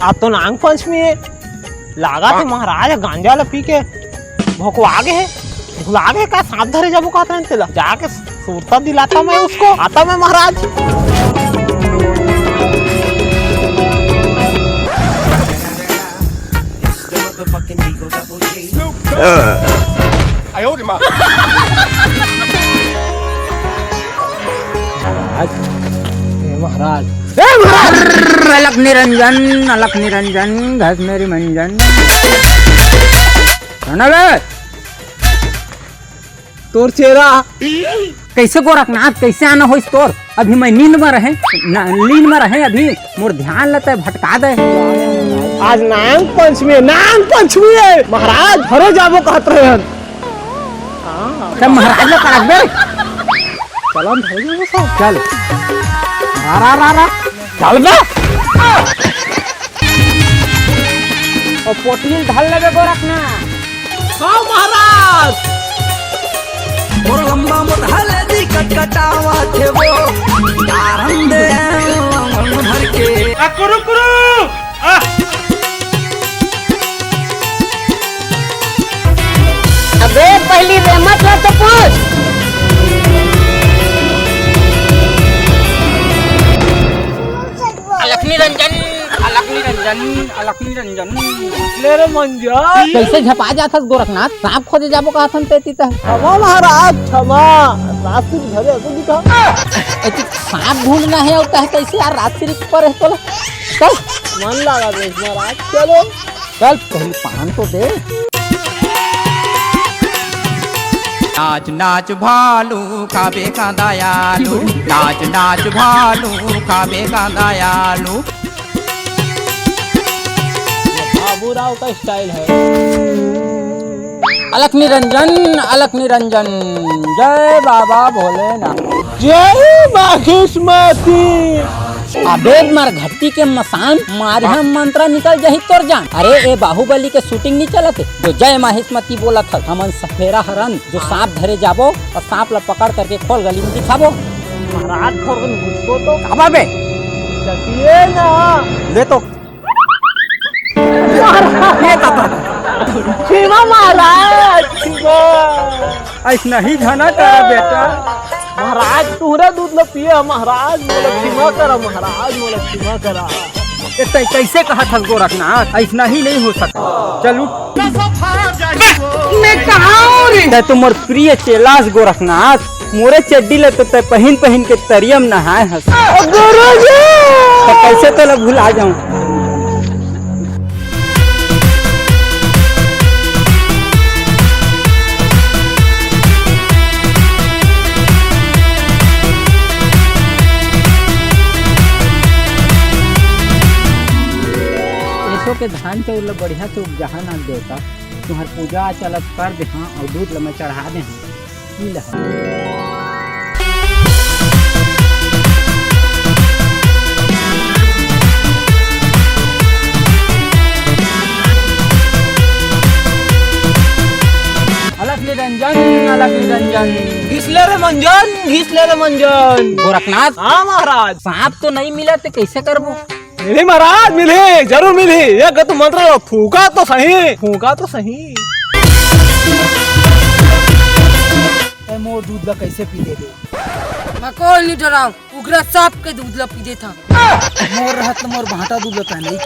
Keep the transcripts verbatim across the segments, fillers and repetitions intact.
अब तो नांग पंचमी हे, लागत हे महाराज गांजा ला पी के भोकवा गे हे, भुला गे हे का, सांप धरे जाबो कहत रहेन तेला, जाके सुरता दिलाता मैं उसको, आता मैं महाराज। महाराज, हे महाराज, हे महाराज। अलख निरंजन, अलख निरंजन, घस मेरी मंजन। सुन बे, तोर चेहरा। कइसे गोरखनाथ, कइसे आना होइस तोर? अभी मैं नींद म रहें, ना, लीन म रहें अभी, मोर ध्यान ल तैं भटका दे। आज नांग पंचमी हे, नांग पंचमी हे, महाराज घरे जाबो कहत रहेन। हाँ। तैं महाराज ल कड़कबे। चल, हम घरे जाबो सब। चल। रा, रा, रा, रा। चल बे। अउ पोटली ल धर लेबे गोरखनाथ। हाँ महाराज। मोर लंबा मोटहा ले दी कटकटावा थे वो। कारण दे भर के। आ, कुरु, कुरु। आ। अबे पहली रेमत ला तो पूछ। अलख निरंजन, अलख निरंजन, अलख निरंजन। ले रे मंजन। कइसे झपा जाथस गोरखनाथ? सांप खोजे जाबो कहत हन तेती त। क्षमा महाराज, क्षमा। रात सिरिफ घरे असो दिखा। एती सांप ढूंढना हे अउ कहे कइसे यार रात सिरिफ पर हे तोला। चल। मन लगा दे महाराज, चलो। चल, पहले पान तो दे। नाच नाच भालू खाबे कांदा आलू, नाच नाच भालू खाबे कांदा आलू। बाबूराव का स्टाइल है। अलख निरंजन, अलख निरंजन, जय बाबा भोलेनाथ। जय माघिसमती। अबे मरघट्टी के मसान, मारिहा मंत्र निकल जाही तोर जान। अरे ए बाहुबली के शूटिंग नइ चलत हे, तो जय माहिष्मति बोलत हस। हमन सफेरा हरन, जो सांप धरे जाबो अउ सांप ला पकड़ करके खोल गली में दिखाबो। महाराज खोल के घुसको तो। काबर बे? चलिए ना। ले तो। ये तो, तो। क्षमा महाराज, क्षमा। अइसना ही झना करा बेटा। महाराज, तुहरा दूध ल पिए, महाराज, मोला क्षमा करा, महाराज, मोला क्षमा करा। ए, तैं कइसे कहत हस गोरखनाथ? अइसना ही नइ हो सकत। चल उठ। मैं कहाँ हूँ रे? तैं तो मोर प्रिय चेला अस गोरखनाथ, मोरे चड्डी ल तो तैं पहिन पहिन के तरिया म नहाए हस। गुरुजी! त कइसे तोला भुला जाऊं? एसो के धान चाउर ल बढ़िया से उपजाहा नाथ देवता, तुंहर पूजा आचल ल कर देहां अउ दूध ल मैं चढ़ा देहां। पी लहा। अलख निरंजन, अलख निरंजन। घिस ले रे मंजन, घिस ले रे मंजन। गोरखनाथ। हाँ महाराज। सांप तो नइ मिलत हे, कइसे करबो? मिलही महाराज, मिलही, जरूर मिलही। एक तो मंत्र लो, फूंका तो सही, फूंका तो सही। ए, मोर दूध ला कइसे पी लेबे? मैं कोई नइ डरांव, उगरा सांप के दूध ला पी देथंव। मोर रहत मोर भांटा दूध ला पी नइ।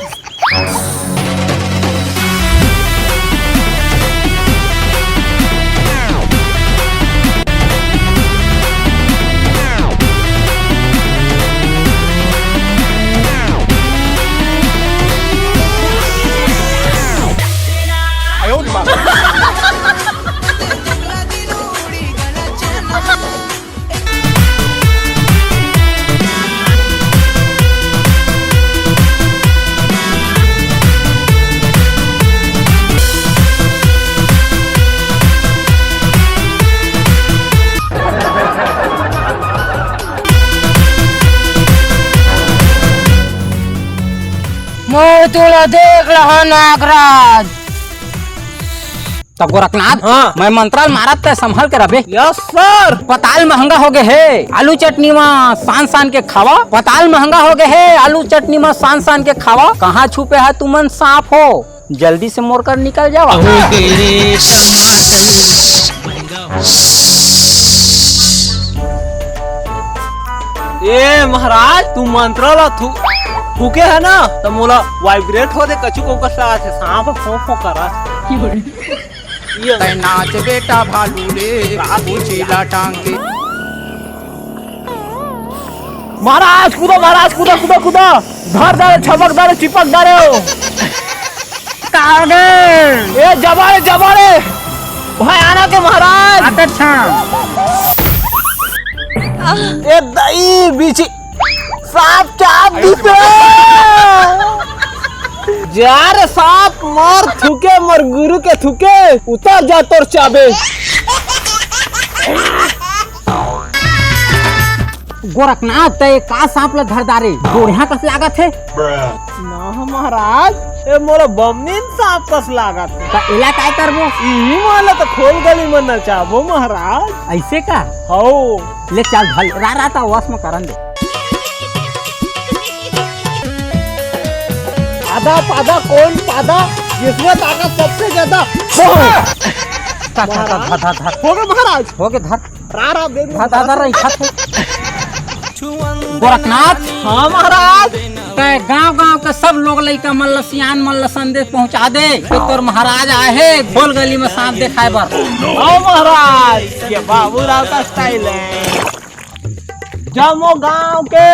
मैं तोला देख लहा नागराज। त गोरखनाथ, हाँ। मैं मंत्र ल मारत, तैं संभल के रबे। Yes sir। पताल महंगा हो गे हे, आलू चटनी म सान सान के खावा। पताल महंगा हो गे हे, आलू चटनी म सान सान के खावा। कहाँ छुपे हा तुमन सांप हो, जल्दी से मोर कर निकल जावा। ए महाराज, तू मंत्र ला थू-, फूके है ना, त मोला vibrate हो दे, कछु को कस लागत हे, सांप फों फों करा। ये तै नाच बेटा भालू रे, पूछी ला टांग दे। महाराज कूदा, महाराज कूदा, कूदा, कूदा, धर डारे, छपक डारे, चिपक डारे हो। का हो गे? ए, जबाड़े, जबाड़े। भाई आना के महाराज। अच्छा। ए दई बीची सांप चाब दिस रे। जा रे सांप, मोर थूके, मोर गुरु के थूके, उतर जा तोर चाबे। गोरखनाथ, तै का सांप ल धर डारे? गोड़िया कस लागत हे। ना महाराज, ए मोला बमनीन सांप कस लागत हे। त एला काय करबो? इही मन ल त खोल गली म नचाबो महाराज। अइसे का? हौ। ले चल भाई, रा, रा, त वस म करन दे। आधा पादा कौन पादा, जिसमें ताकत सबसे ज्यादा। धा, धा, धा, धा, धा। हो गे महाराज। हो गे, धर। रा, रा, बेग धा, धा, धा, रा, इच्छा थे। गोरखनाथ। हाँ महाराज। तै गांव-गांव के सब लोग लइका मन ल, सियान मन ल संदेश पहुंचा दे कि तोर महाराज आए हे, खोल गली म सांप देखाय बर। हाँ महाराज, ये बाबूराव का style है। जम्मो गांव के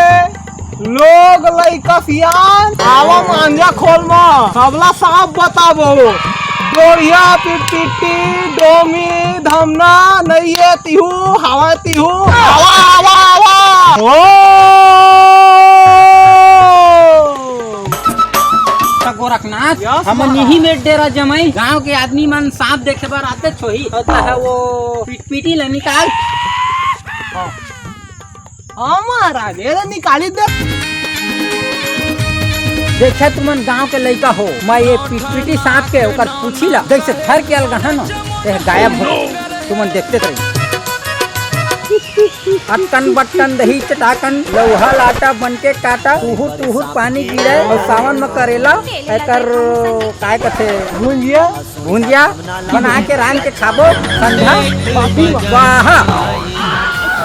लोग लइका सियान, आवा मांजा खोल म, सबला सांप बताबो। डोढ़िया, पिटपिटी, डोमी, धमना, नइये तिहू, हवा तिहू, आवा, आवा, आवा। ओ! त गोरखनाथ, यस, हमन महाराज। इही मेर डेरा जमाई, गांव के आदमी मन सांप देखे बर आते छोही। होता है वो पिटपिटी ल निकाल। हाँ महाराज, ये तो निकाली दे। देखा तुमन गांव के लइका हो, मैं ये पिटपिटी सांप के ओकर पूछी ला, जैसे धर के अलगहन, ये गायब हो। तुमन देखते रही। अटकन बटकन दही चटाकन, लौहा लाटा बन के काटा, तुहुर तुहुर पानी गिरे, और सावन में करेला, एकर काय कथे? भुंजिया। भुंजिया बना के रांध के खाबो संझा। वाह।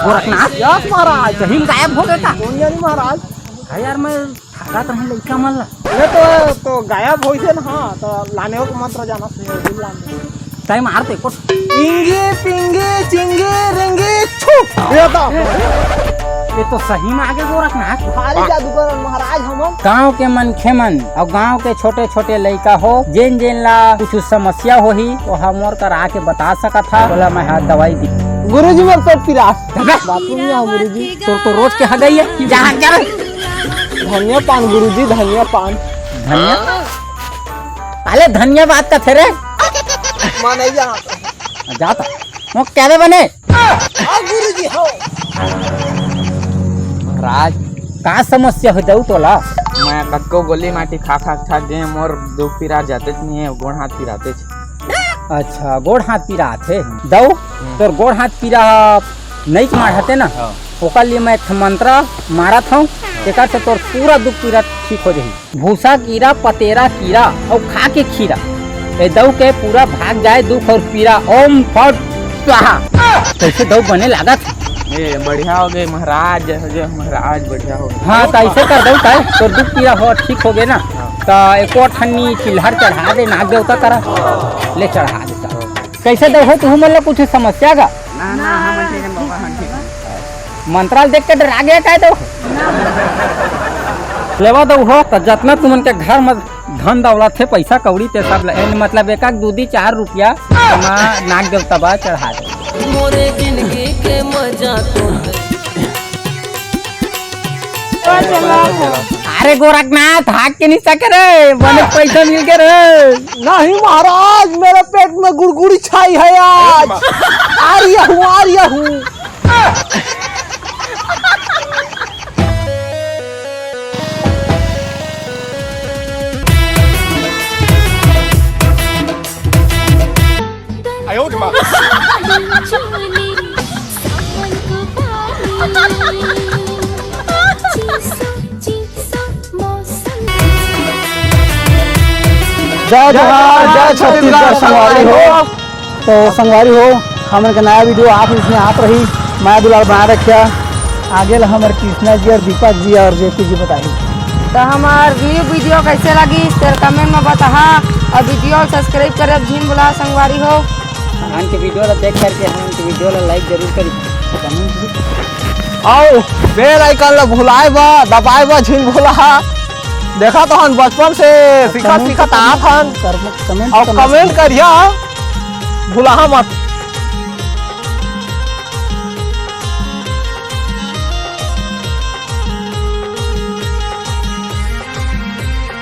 गोरखनाथ। यस महाराज। सही में गायब हो गे का? कौन जानी महाराज? हाँ यार, मैं भागत रहे लइका मन ला। अरे तो, तो गायब होइसे ना, हाँ, तो लाने हो के मंत्र जाना सुनिए, बिल लाने। तय मार तो एको। इंगी पिंगी चिंगी रिंगी छू। ये तो। ये तो सही में आगे गोरखनाथ। भारी जादूगर महाराज हमन। गांव के मनखे मन अउ गांव के छोटे-छोटे लइका हो, जेन-जेन ला कुछ समस्या होही, ओहा मोर करा आके बता सकत हा, ओला मैं हा दवाई दी। गुरुजी, मोर पेट पिरात। अबे! बाथरूम में आ, गुरुजी। तोर तो रोज के हगई है, जा, जा। धनिया पान, गुरुजी, धनिया पान। धनिया? अरे, धनिया बात का थे रे? माँ नहीं जाना। जाता। वो क्या रे बने? हाँ, गुरुजी, हाँ। महाराज। का समस्या हो जाऊ तोला? मैं कतको गोली माटी खा खा थक गए, मोर दू पीरा जाते नहीं है, गोड़ हाथ पिराते। अच्छा, गोड़ हाथ पीरा आथे। दऊ, हम्म। तोर गोड़ हाथ पीरा नई के माढ़ते ना, हाँ। ओकर लिए मैं एक ठो मंत्र मारत हूँ, तेकर से तोर पूरा दुख पीरा ठीक हो जाही। भूसा कीरा, पतेरा कीरा अउ खा के खीरा, ए दऊ के पूरा भाग जाए दुख अउ पीरा। ओम फट स्वाहा। कैसे दऊ बने लागत? ए, बढ़िया हो गए महाराज, जय हो, जय हो महाराज, बढ़िया हो गए। हाँ, तो ऐसे कर दऊ, तय तोर दुख पीरा हो, ठीक हो गए ना? हाँ। तो एको ठन्नी चिल्हर चढ़ा दे, नाग देवता करा, ले चढ़ा दे। कैसे दऊ हो, तुहू मन ला कुछ समस्या का? ना, ना, हम ठीक हैं बाबा, हम ठीक हैं। मंत्राल देख के डरा गया काय दऊ? लेवा दऊ हो, त जतना तुमन के घर में धन दौलत हे, पैसा कौड़ी ते सब ल-, एन मतलब एक आध दू दी चार रुपया मा नाग देवता बा चढ़ा दे। मोरे जिंदगी के मजा तो अरे गोरखनाथ, हाथ के नहीं सके रे, बने पैसा मिल के रे। नहीं महाराज, मेरे पेट में गुड़गुड़ी छाई है आज। आ रही हूँ, आ रही हूँ। जय जोहार, जय छत्तीसगढ़ संगवारी हो। तो संगवारी हो, हमन के नया वीडियो आप इसमें आप रही, मया दुलार बनाए रखिया। आगे ला हमर कृष्णा जी और दीपक जी और जेपी जी बताही। तो हमार न्यू वीडियो कैसे लगी, तेर कमेंट में बताहा और वीडियो सब्सक्राइब करे झिन भुला संगवारी हो। हमन के वीडियो ला देख करके हमन के वीडियो ला लाइक जरूर करी। आओ, बेल आइकन ला भुलाए बा, दबाए बा झिन भुला। देखा तो हन बचपन से सीखत सीखत आत हन। कमेंट और कमेंट करिया, भुलाहा मत।